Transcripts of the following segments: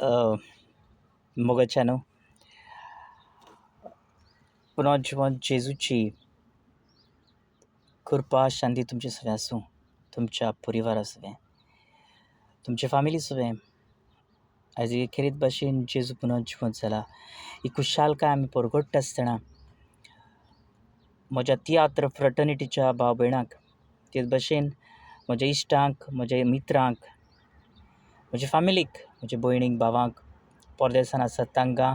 मोगाच्यानो, पुनर्जिवन जेजूची कृपा शांती तुमचे सगळें आसूं, तुमच्या परिवारा सगळें, तुमच्या फामिली सगळें. आयज खेरीत भाशेन जेजू पुनर्जिवन जाला ही खुशालकाय आमी परगट्टा आसतना म्हज्या तियात्र फ्रटर्निटीच्या भाव भयणांक, तेच भशेन म्हज्या इश्टांक, म्हज्या मित्रांक, म्हज्या फामिलीक, म्हज्या भयणीक, भावांक परदेसान आसात तांकां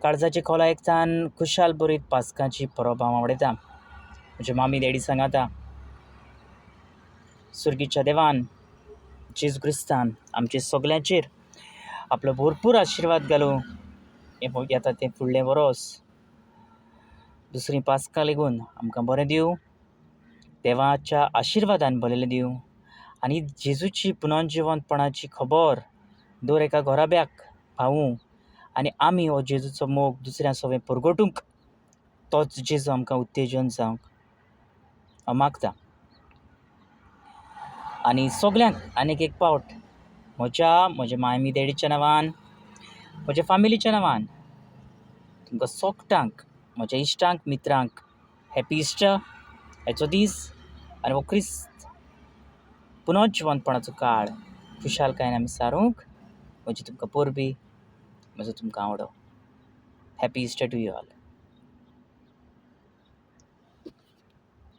काळजाची खोलायेकसान खुशाल बरीत पास्कांची परब हांव आवडयता. म्हज्या मामी डॅडी सांगाता सुर्गीच्या देवान जेजू क्रिस्तान आमचे सगल्यांचेर आपलो भरपूर आशिर्वाद घालूं. हें येता तें फुडलें वरोस दुसरीं पास्कां लेगून आमकां बरें दिवं, देवाच्या आशिर्वादान भरिल्लें दिवं आनी जेजूची पुनर्जिवंतपणाची खबर दर एका घराब्याक पावूं आनी आमी हो जेजूचो मोग दुसऱ्या सवें परगटूंक तोच जेजू आमकां उत्तेजन जावंक हांव मागतां. आनी सगल्यांक आनीक एक पावट म्हज्या म्हज्या मायमी डॅडीच्या नांवान, म्हज्या फामिलीच्या नांवान तुमकां सोगटांक, म्हज्या इश्टांक, मित्रांक हॅपी इस्टर. हाचो दीस आनी हो क्रिस्त पुनर्जिवंतपणाचो काळ खुशालकायेन आमी सारूंक म्हजी तुमकां परबीं, म्हजो तुमकां आवडो. Happy Easter to you all.